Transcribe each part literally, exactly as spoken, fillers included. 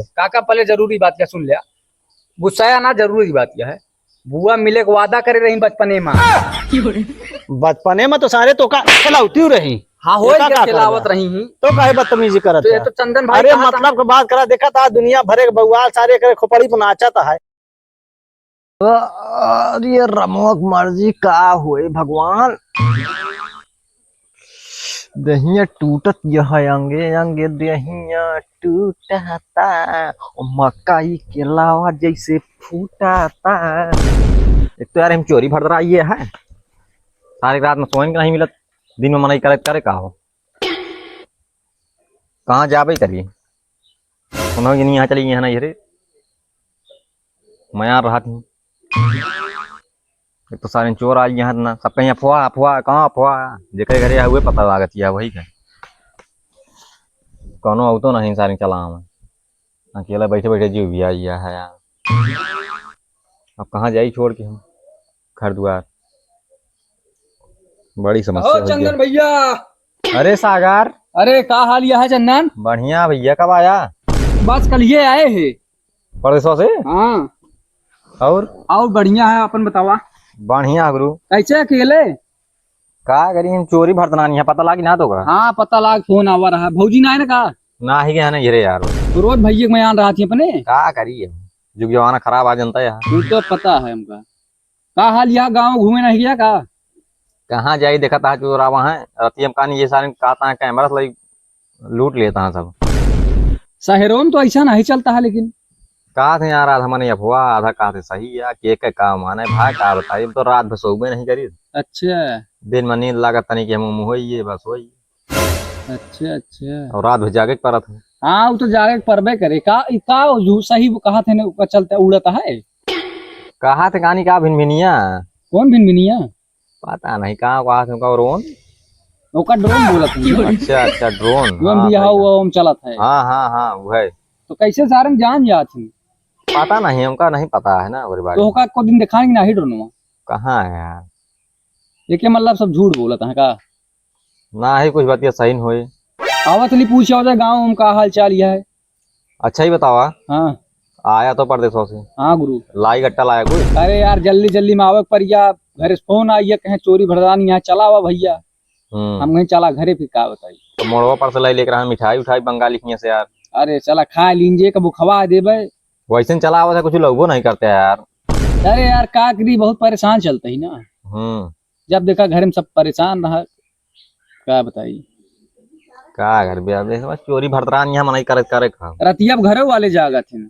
काका, पहले जरूरी बात क्या सुन लिया, गुस्साया ना, जरूरी बात क्या है, बुआ मिले के वादा करे रही बचपने में। बचपने में तो सारे तो का खिलौती रही। हाँ, हो ये का, का खिलावत रही ही। तो काहे बदतमीजी करत तो ये है? तो चंदन भाई अरे कहा था। मतलब के बात करा, देखा था दुनिया भरे के बउआ सारे करे खोपड़ी पर नाचत है। अरे रमवा के मर्जी का होए भगवान। देहिया टूटत यह अंगे अंगे देहिया टूटता, ओ मकई के लावा जैसे फूटता। एक तो यार हम चोरी भरदराई है, सारी रात में सोए के नहीं मिलत, दिन में मनई करे करे का हो, कहाँ जाबे करी? उन्हों के नहीं यहाँ चली, यहाँ नहीं रे, मैं यार रहा थी। एक तो सारे चोर आ यहाँ ना, सब कहीं अफवाह, अफवाह, कहाँ अफवाह? जेकरे घरे है, उहे पता लागत है, वही के। कौनो अउतो नहीं सारे चला में। अकेला बैठे बैठे जीव भी आ गया है यार। अब कहाँ जाई छोड़ के हम घर दुआर? बड़ी समस्या हो गई। चंदन भैया। अरे सागर। अरे का हाल यह है चंदन? बढ़िया भैया, कब आया? बस कल ये आए हैं। परदेसवा से? हाँ। और? और बढ़िया है, अपन बतावा। बढ़िया गुरु। कैसे अकेले? का करी, हम चोरी भरदरानी है, पता लागी ना तो का? हाँ, पता लाग, फोन आवा रहा। भौजी ना है ना का? ना ही गया ना, ये रे यार। तो रोज भैया के मैं आन रहा थी अपने। का करी, जुग जमाना खराब आ जनता है। तू तो पता है हमका। का हाल यहाँ गाँव घूमे नहीं गया का? कहाँ जाई, देखा था चोर आवा है, रतिया में कानी ये सारे कहता है कैमरा से लई लूट लेता है सब। शहरों में तो ऐसा नहीं चलता है, लेकिन कहा थे यार, आधा मने अफवाह, आधा कहा थे सही है, के के का माने भाई, का बताई, अब तो रात भर सोबे नहीं करी। अच्छा। दिन में नींद लागत तनी कि हम मुँह होइए, बस होइए। अच्छा, अच्छा। और रात भर जागे के परत है। हाँ, वो तो जागे के परबे करे। का, ई का जो सही वो कहा थे ने, ओकर चलते उड़त है? कहा थे कानी का भिनभिनिया? कौन भिनभिनिया? पता नहीं कहाँ, कहाँ से उनका ड्रोन। ओका ड्रोन बोलत हैं। अच्छा, अच्छा, ड्रोन। ड्रोन हाँ, भी सही हाँ, है। वो हम चलत है। हाँ, हाँ, हाँ, वो है। तो कैसे सारंग जान जात ही? पता नहीं, उनका नहीं पता है ना, ओकरे बारे तो में। ओका को दिन दिखाएंगे ना ही ड्रोनवा। कहाँ है यार? एके मतलब सब झूठ बोलत हैं का? ना ही कुछ बतिया सही न होए। आवा चली पूछ आओ जाए गाँव में का हाल चाल यह है। अच्छा ही बतावा। हाँ। आया तो परदेसों से। हाँ गुरु। लाई गट्टा लाया कोई? अरे यार, जल्दी जल्दी में आवे के परिया, घर से फोन आई है, कहें चोरी भरदानी यहाँ चला आवा भैया। हम्म। हम कहीं चला घरे, फिर का बताई। तो मोड़वा पर से लाई लेकर हम मिठाई उठाई बंगाली खिया से यार। अरे चला खा लीजिए, कबो खवा देबे। वैसे न चला आवत है, कुछ लउबो नहीं करते यार। अरे यार, का करी, बहुत परेशान चलते ही ना। हम्म। जब देखा घर में सब परेशान रहा, का बताई। का करबे अब, देखो, चोरी भरदरान यहाँ मनई करे, करे का। रतिया अब घरे वाले जागत हैं।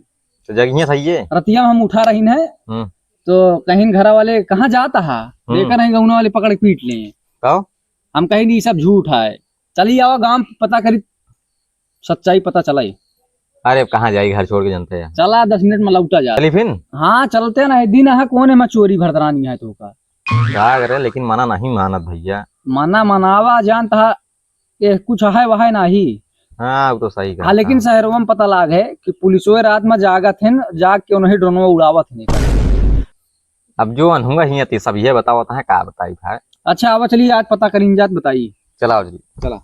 तो जगिए सही है। रतिया में हम उठा रही हैं, हम्म। तो कहीं घर वाले कहाँ जाता है, हम्म। लेकर नहीं गौना वाले पकड़ के पीट लें। का? हम कहीं नहीं, सब झूठ है। चली आवा गाँव पता करी, सच्चाई पता चला ही। अरे अब कहाँ जाई, घर छोड़ के जनते हैं। चला, दस मिनट में लौटा जा। चली फिर? हाँ, चलते ना, दिन है, कौन है, मैं चोरी भरदरानी है तो का। का करे, लेकिन मना नहीं मानत भैया। मना मनावा जानता है, ये कुछ है वह नहीं। हाँ, वो तो सही कहा। हाँ, लेकिन शहरों में पता लाग है कि पुलिसों रात में जागत हैं, जाग के उन्हें ड्रोन उड़ावत हैं। अब जो अनहुआ हिया ती सब ये बतावत हैं, का बताई भाई। अच्छा, आवा चलिए, आज पता करीन जात बताई। चलाओ जी। चला।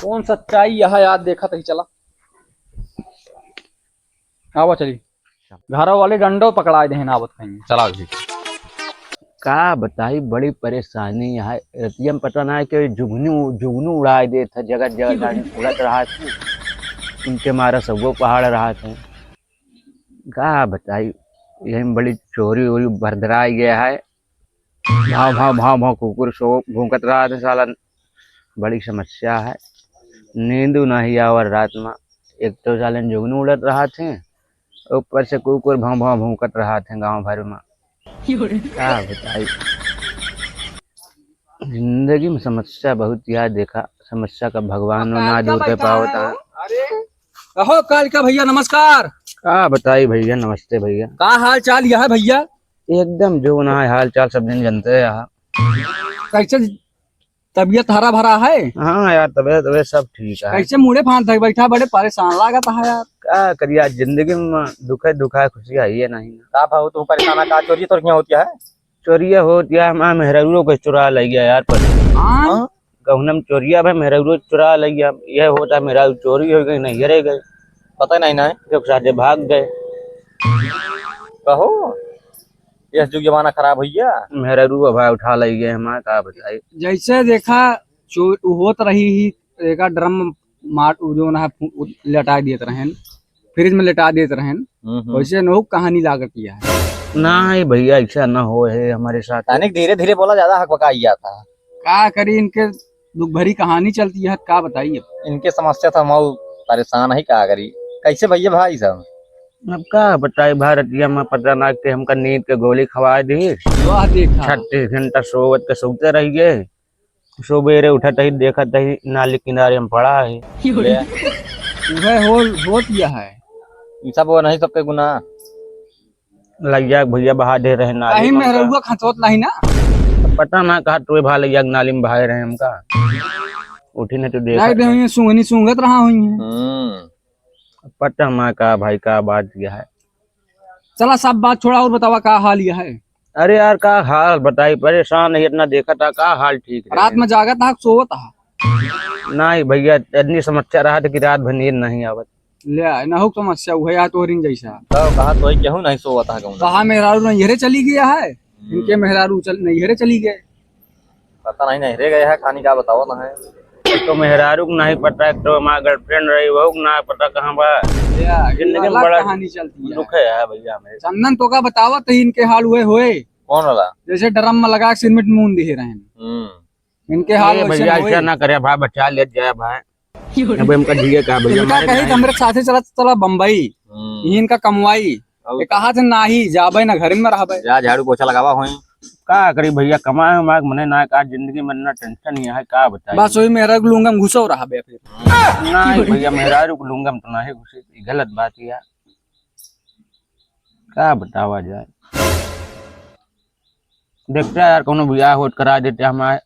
कौन सच्चाई यह याद देखा तही चला। आवा चली। घरों वाले डंडो पकड़ाए देहन आवत कहीं। चलाओ जी। का बताई, बड़ी परेशानी यहाँ। रतिया में पता ना है कि जुगनू, जुगनू उड़ाए देत है, जगह जगह डांड उड़त रहा है। उनके मारा सबो पहाड़ रहा है। का बताई, यही में बड़ी चोरी वोरी भरदराई गया है। भाव, भाव, भाव, भाव कुकुर सो भौंकत रहा था साला, बड़ी समस्या है। नींद नहीं आवर रात में, एक तो सालन जुगनू उड़त रहा थे, ऊपर से कुकुर भाव, भाव भौंकत रहा थे गाँव भर में। का बताई, जिंदगी में समस्या बहुत यार देखा, समस्या का भगवान ना दूर कर पावता है। अरे, कहो कालिका भैया, नमस्कार। का बताई भैया, नमस्ते भैया। का हाल चाल यह है भैया? एकदम जो ना है, हाल चाल सब दिन जनते हैं। कैसे तबीयत हरा भरा है? हाँ यार, तबीयत, तबीयत सब ठीक है। कैसे मुड़े फांद तक बैठा, बड़े परेशान लागत है यार। का करिए, आज जिंदगी में दुख है, दुख है, खुशी है ये नहीं। का भाव तू परेशान है, का चोरी तोर किया होती है? चोरिया होत या हमार मेहरारू के चुरा ले गया यार, पर हाँ? हाँ? गहुनम चोरिया भाई मेहरारू चुरा ले गया, यह होता मेहरारू चोरी हो गई, नहीं गिरे गए। पता नहीं ना। जब साथे भाग गए। कहो, यह जुग जमाना खराब होइ गया। मेहरारू भाई उठा लइ गए हमार, का बताई। जैसे देखा, चो-, होत रही ही, एका ड्रम मार, उ जौन है, फु-, उ लेटा देत रहेन, फ्रिज में लेटा देत रहेन, हम्म, हम्म। वैसे नहुक कहानी लागत यह है। नहीं भैया, ऐसा ना हो है हमारे साथ। तनिक धीरे धीरे बोला, ज्यादा हकबकाई जाता है। का करी, इनके दुख भरी कहानी चलती है, का बताई अब। इनके समस्या तो हम और परेशान है, का करी। कैसे भैया भाई साहब? अब का बताई, भा रतिया में पता ना के हमका नींद के गोली खवाइ दी। वाह देखा। छत्तीस घंटा सोवत के सोते रह गए। सुबेरे उठत ही देखत ही नाली किनारे में पड़ा है। ले। उहे होल, होत यह है। ई सब वो नहीं, सबके गुनाह। लग जाए भैया, बहा दे रहे नाली कहीं में मेहररुआ खसोत नहीं ना? पता ना कहा तो भा लग जाए नाली में बहाए रहे हमका। उठी नहीं तो देखा नहीं दे हुई, सूंघनी सूंघत रहा हुई है। हम्म। पता ना का भाई, का बात यह है। चला, सब बात छोड़ा और बतावा, का हाल यह है? अरे यार, का हाल बताई, परेशान है इतना, देखा था, का हाल ठीक है? रात में जागत हा, सोवत हा? नहीं भैया, इतनी समस्या रहा था कि रात भर नींद नहीं आवत। ले, नहुक समस्या हुआ यार, तोहरिन जैसा। तो कहा तो केहू नहीं सोवत हा, कहूँ कहा मेहरारू नहीं हेरे चली गया है, हम्म। इनके मेहरारू चल, नहीं हेरे चली गए। पता नहीं, नहीं रह गए है, कहानी का बताओ ना है। तो मेहरारू को नहीं पता, एक तो हमार girlfriend रही, वहू को ना पता कहाँ बा। या, ये जिंदगी में अलग बड़ा कहानी चलती है। दुख है यार भैया हमें। चंदन तो का बतावत ही इनके हाल हुए होए। कौन वाला? जैसे ड्रम में लगा के सिरमिट मून दिए रहे। हम्म। इनके हाल ये वैसे भैया होए। ऐसा ना करे भाई, बचा ले जाए भाई। अब इनका जिए का भैया, इनका मारे कही नहीं। हमरे साथे चला, चला बम्बई। हम्म। यही इनका कमवाई। और ये कहा थे नाही, जाबे ना घर में रहबे। जा झाड़ू पोछा लगावा होई। का करी भैया, कमाए उमाए के मने ना, का जिंदगी में इतना tension ही है, का बताई। बस वही मेहरारू के लुंगा में घुसो रहबे फिर। नहीं भैया, मेहरारू के लुंगा में तो नहीं घुसे, ई गलत बात है यार। का बतावा जाए। देखते यार, कोनो बियाह होत करा देते हमारे।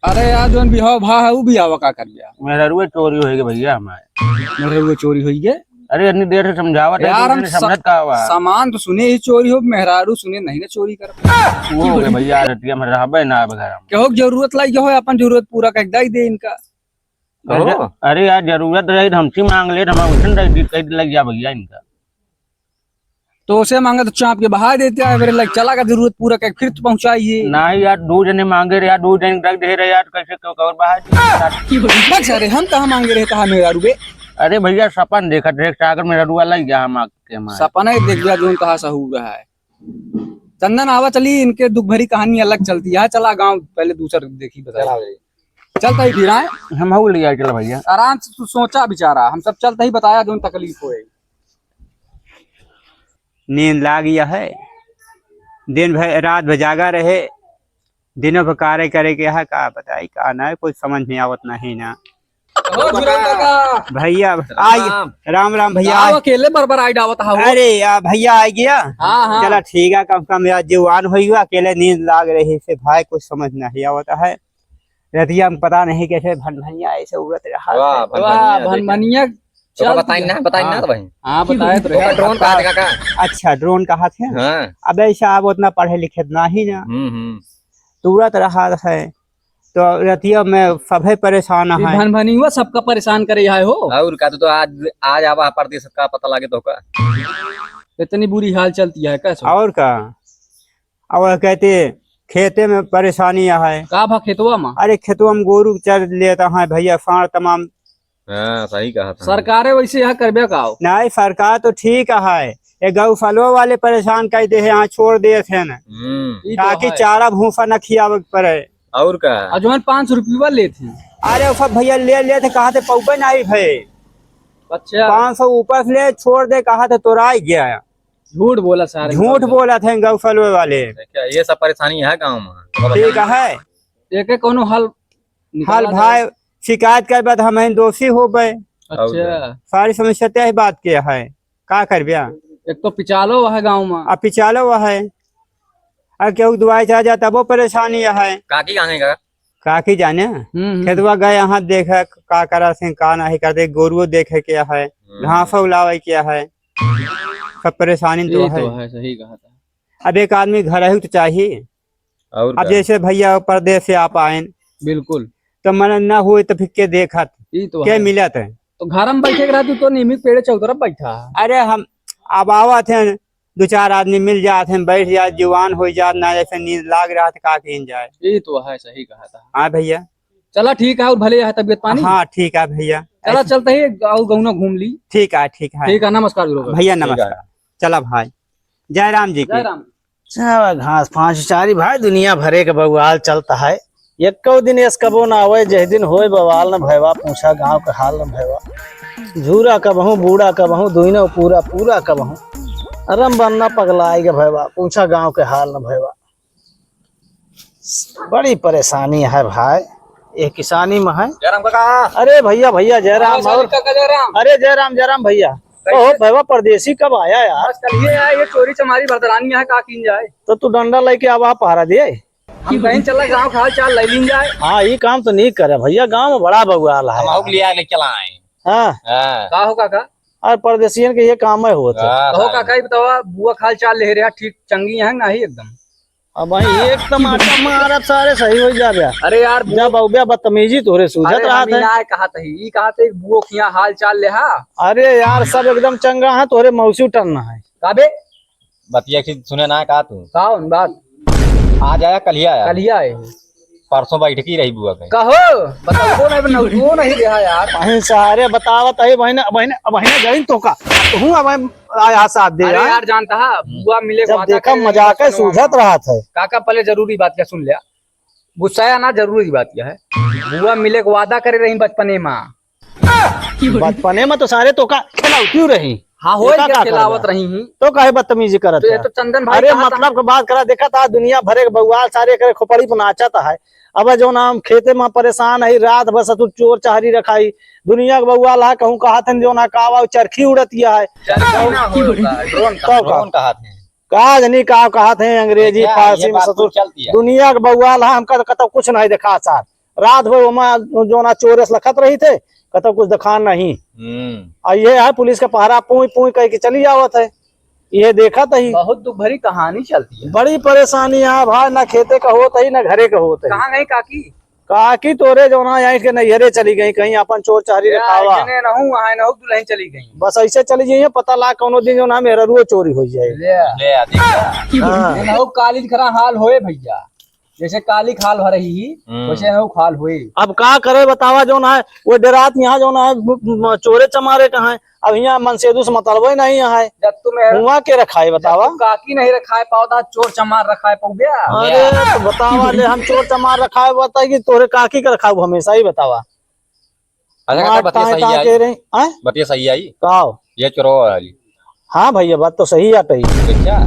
अरे यार, जौन बिहाव भा है, उ बिहाव का कर गया? मेहरारुए चोरी होइगे भैया हमारे। मेहरारुए चोरी होइगे? अरे, इतनी देर से समझावत है, यार, तो हम इतने स-, समझत का हुआ? सामान तो सुने ही चोरी हो, मेहरारू सुने नहीं ना चोरी कर। वो हो गए भैया, रतिया में रहबे ना अब घर हम। केहू के जरूरत लागी हो, अपन जरूरत पूरा कर दे, दे इनका। कहो। अरे, अरे यार, जरूरत रही तो हमसे मांग ले, हम उठन रही, कह लग जा भैया इनका। तो उसे मांगे तो चाप के बहा देते हैं, मेरे लग चला का जरूरत पूरा कर, फिर तो पहुंचाइए। नहीं यार, दो जने मांगे रे यार, दो जने रख दे रहे यार, कैसे क्यों कवर बहा दे यार? बस अरे, हम कहाँ मांगे रहे, कहाँ मेहरारू बे? अरे भैया, सपन देखत रहे, सागर मेहरारू वाला ही गया हम आके हमारे। सपना ही देख लिया, जोन कहा सहूर रहा है। चंदन आवा चली, इनके दुख भरी कहानी अलग चलती है। चला गाँव पहले दूसर देखी, बताया। चला भाई। चलता ही फिर आए। हम हऊ ले आए, चला भैया। आराम से तू सोचा बिचारा, हम सब चलता ही बताया, जोन तकलीफ होए। नींद लाग गया है, दिन भर, रात भर जागा रहे, दिनों भर कार्य करे के है, का बताई, का ना, कुछ समझ में आवत नहीं ना। ओ, झुरन काका। भैया, आई, राम। राम राम भैया, आओ, आई। अकेले बरबर आई डावत हा हो। अरे यार, भैया आ गया। हाँ, हाँ। चला ठीक है, कम कम यार, जीवान हो गया, अकेले नींद लाग रही से भाई, कुछ समझ नहीं आवत है। रतिया में पता नहीं कैसे भनभनिया ऐसे उड़त रहा वाह, है। वाह, भनभनिया देखे। भनभनिया तो चल बताई दिया। ना, बताई ना हाँ। तो भाई। हाँ, बताए तो ओका रहे। ड्रोन कहा था काका? अच्छा, ड्रोन कहा थे? हाँ। अब ऐसा आप उतना पढ़े लिखे नहीं ना। हम्म, हम्म। तो उड़त रहा है, तो रतिया में सभे परेशान ये है। भनभनिया सबका परेशान करे है हो। और का, तो, तो आज, आज आवा परदेस का पता लागे तो का? इतनी बुरी हाल चलती है, कैसे? और का? और कहते खेते में परेशानी है। का भा खेतवा में? अरे खेतवा में गोरू चर लेता है भैया, साँड़ तमाम। हाँ, सही कहा था। सरकारे वैसे यह करबे का हो? नहीं, सरकार तो ठीक है, ये गौशालवा वाले परेशान कर दे है, यहाँ छोड़ दे थे न, हम्म। ई तो ताकि है। चारा भूसा न खियावे के पड़े। और का? और जौन पाँच सौ रुपया लेते हैं। अरे वो सब भैया ले लेते, कहा थे पौबे नहीं भे। अच्छा। पाँच सौ ऊपर से ले छोड़ दे, कहा थे तोरा ही गया। झूठ बोला सारे झूठ गौशाला। बोला थे गौशालवे वाले। देखा, ये सब परेशानी है गाँव में। ठीक है। एक एक कोनो हल निकाला हाल जाए। भाई, शिकायत कर बाद हम ही दोषी हो गए। अच्छा। और क्या? सारी समस्या तय बात के है, का करबे? एक तो पिचालो है गाँव में। अब पिचालो है, अब केहू दवाई चाह जा तबो परेशानी है। काकी कहाँ गई का? काकी जाने, हम्म, हम्म। खेतवा गए, यहाँ देखे का करा से, का नहीं करते, गोरुओ देखे के है, हम्म। घास उलावे के है, सब परेशानी तो ये है। तो है, सही कहा था। अब एक आदमी घर ही तो चाहिए। और अब का? जैसे भैया परदेस से आप आएन, बिल्कुल। तो मन न हुए तो फिर के देखत, ई तो के है। मिलत है? तो घर में बैठे के रहती तो नीम के पेड़े चौतरफ बैठा। अरे हम अब आवत हैं, दो चार आदमी मिल जात हैं, बैठ जात, जुआन हो जात, ना जैसे नींद लाग रहा तो का कीन जाए। ये तो है, सही कहा था। हाँ भैया। चला ठीक है, और भले है तबीयत पानी। हाँ ठीक है भैया। चला ऐसे चलते ही और गौना घूम ली। ठीक है, ठीक है। ठीक है, नमस्कार गुरु। भैया ठीक है। नमस्कार। चला भाई, जय राम जी की। जय राम। सारा घास फांस चारी भाई, दुनिया भरे के बवाल चलता है। एक्को दिन एस कबो ना आवे, जह दिन होए बवाल न भयवा, पूछा गाँव के हाल न भयवा। झूरा कबहूँ, बूढ़ा कबहूँ, दुइनो पूरा, पूरा कबहूँ। रम बनना पगला आएगा भयवा, पूछा गाँव के हाल न भयवा। बड़ी परेशानी है भाई, ये किसानी में है। जयराम काका। अरे भैया, भैया जयराम। अरे और काका जयराम। अरे जयराम, जयराम भैया। कैसे? ओहो भैया, परदेसी कब आया यार? आजकल ये आए, ये चोरी चमारी भरदरानी है, का कीन जाए? तो तू डंडा लेके आवा, पहरा दे। हम कहीं चला, गाँव का हाल चाल ले लीन जाए। हाँ, ये काम तो नहीं करे भैया, गाँव में बड़ा बवाल है। हम आउक लिया लेके चला आए। हाँ। हाँ। का हो काका? अरे परदेसियन के ये काम है होत है। हाँ, कहो भाई। काका, ये बतावा, बुआ का हाल चाल ले रहा, ठीक चंगी है नहीं एकदम? अब भाई एक टमाटर मारब सारे सही हो जाबे। अरे यार, बुआ जब अउबे बदतमीजी तोहरे सूझत अरे, रहत हम ई है। ना कहत ही, ई कहत है, बुआ किया हाल चाल लेहा। अरे यार, सब एकदम चंगा है, तोहरे मौसी टरना है। काबे? बतिया की सुने ना का तू? कौन बात? आज आया, कल ही आया। कल ही आए। परसों बैठकी रही बुआ के। कहो, बताओ, कौन है, बनाओ, कौन नहीं रहा यार? कहीं सारे बतावत है, बहिना, बहिना, बहिना गई तो का? तू अब आया साथ दे अरे यार। यार, जानता है, बुआ मिले के जब वादा देखा करे रही मजाक है, बचपनवा सूझत में। रहत है। काका, पहले जरूरी बात क्या सुन लिया? गुस्साया ना, जरूरी बात क्या है? बुआ मिले के वादा करे रही बचपने में। बचपने में तो सारे तो का खिलावती रही। हाँ, हो तो का, का का खिलावत करबा? रही ही। तो काहे बदतमीजी करत तो ये है? तो चंदन भाई अरे कहा था। मतलब के बात करा, देखा था दुनिया भरे के बवाल सारे करे खोपड़ी पर नाचत है। अब जो ना हम खेते में परेशान है, रात भर ससुर चोर चहारी रखाई, दुनिया के बवाल है, कहूँ कहा था जो ना कावा चरखी उड़तिया है। चरखी ना होता है, ड्रोन का। तो का? ड्रोन कहा थे। का जनी का कहत हैं अंग्रेजी, देखा, ये फारसी में बात ससुर, कुछ चलती है। दुनिया के बवाल है, हमका तो कतौ कुछ नहीं देखा सार। रात भर ओमा जो ना चोरेस लखत रही थे, कतौ कुछ देखा नहीं। हम्म। और ये है पुलिस का पहरा पूई पूई कह के चली आवत है, ये देखत ही। बहुत दुख भरी कहानी चलती है। बड़ी परेशानी है भाई, ना खेते का होत है, ना घरे का होत है। कहाँ गई काकी? काकी तोरे जौना यहाँ के नैहरे चली गई, कहीं अपन चोर चहरी या, रखावा। ऐसे ने नहु, वहाँ नहु दुल्हन चली गई। बस ऐसे चली जाइए, पता ला कौनो दिन जौना मेहररुओ चोरी हो जाए। ले। ले आ, देख। हाँ। ये नहु काली खरा हाल होए भैया, जैसे काली खाल हो रही ही, हम्म। वैसे नहु खाल होए। अब का करे बतावा, जौन है वो डेरात यहाँ जौन है म-, म-, चोरे चमारे का है, अब यहाँ मनसेदू से मतलबे नहीं है। जब तू मेहर-, हुआ के रखा है जब बतावा? तू काकी नहीं रखा है पावता, चोर चमार रखा है पौबे? अरे, तो बतावा ले, हम चोर चमार रखा है, बताई कि तोरे काकी के रखा है, हमेशा ही बतावा। अच्छा, मार काका, बतिया टाँय सही टाँय आई। के रही, आय? बतिया सही आई। का हो? ये चोरवा वाली। हाँ भैया, बात तो सही आट ही। अच्छा।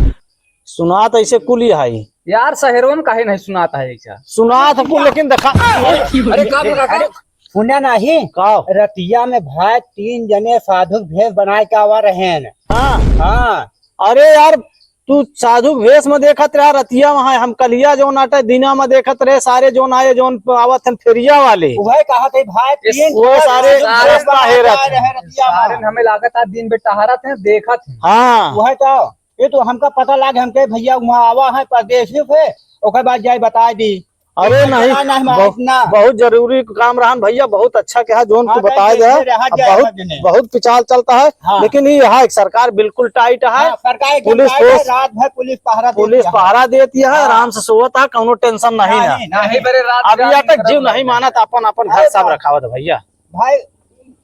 सुनात ऐसे कुल ही आई। यार, शहरों में काहे नहीं सुनात है ऐसा? सुनात कुल, लेकिन देखा। अरे, का बोला, का? अरे, सुना नहीं? का? रतिया में भाई तीन जने साधु के भेष बनाए के आवा रहेन। हाँ। हाँ। अरे यार, तू साधु के भेष में देखत रहा, रतिया में है, हम कलिया जौन आटे दिना में देखत रहे, सारे जौन आए, जौन आवत हन फेरिया वाले। वह कहा थे भाई, ये तीन वो सारे साधु भेष में रहे। रतिया में। सारे हमें लागत है दिन में टहरत हैं, देखत हैं। हाँ। वह तो ये तो हमका पता लाग, हमके भैया वहाँ आवा है परदेसी से, ओकर बाद जाए बताए दी। अरे नहीं, नहीं, नहीं, बहुत, इतना बहुत जरूरी काम रहन भैया, बहुत अच्छा कहा जोन तू हाँ, बताए नहीं, दे। नहीं, रहा अब जाए बहुत, हर जने। बहुत पिचाल चलता है, हाँ। लेकिन ये यहाँ एक सरकार बिल्कुल टाइट है। हाँ, सरकार एकदम पुलिस टाइट है, फोर्स, रात भर पुलिस पहरा देती पुलिस है। पहरा देती है, हाँ। आराम से सोवत है, कौनो टेंशन नहीं ना। नहीं, नहीं। नहीं, बड़े रात अब रात यहाँ तक निकल जीव रहे नहीं हैं। मानत, अपन, अपन घर अरे साफ बाप। रखावत भैया। भाई,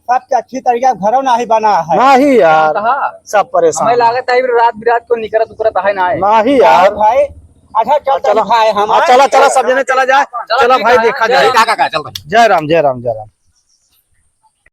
सबसे अच्छी तरीका घरों नाही बना है। नाही यार, कहा? सब परेशान हमें है। लागत है, रात बिरात को निकरत उकरत है ना है। नाही यार। भाई, अच्छा, चल चला। तनी खाए हम, हाँ, हाँ? चला, चला, सब जने चला जाए। चला, चला ठीक भाई, है, देखा जय जाए। राम। का, का, का, चल भाई। जय राम, जय राम, जय राम।